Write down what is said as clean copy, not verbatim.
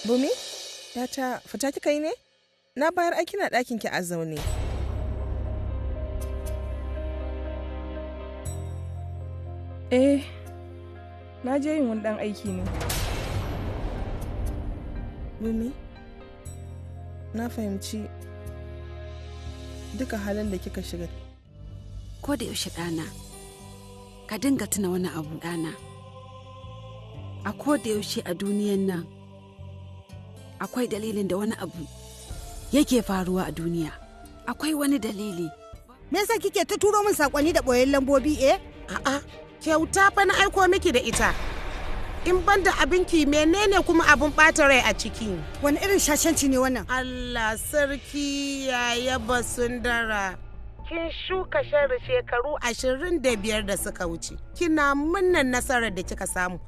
Bumi, yata fita kika yi ne? Na bayar aiki na ɗakin ki a zaune. Eh, na je yin wani ɗan aiki ne. Bumi, na fahimci duka halin da kika shiga. Ko da yaushe ɗana, ka dinga tuna wani abu ɗana. A ko da yaushe a duniyan nan, akwai dalilin da wani abu yake faruwa a duniya. Akwai wani dalili. Me yasa kike ta turo min sakonni da boyen lambobi eh? A'a, kyauta fa na aiko miki da ita. In ban da abinki menene kuma abin ɓata rai a ciki? Wani irin shashanci ne wannan? Allah sarki yaya Basundara. Kin shuka sharri shekaru 25 da suka wuce. Kina munnan nasarar da kika samu.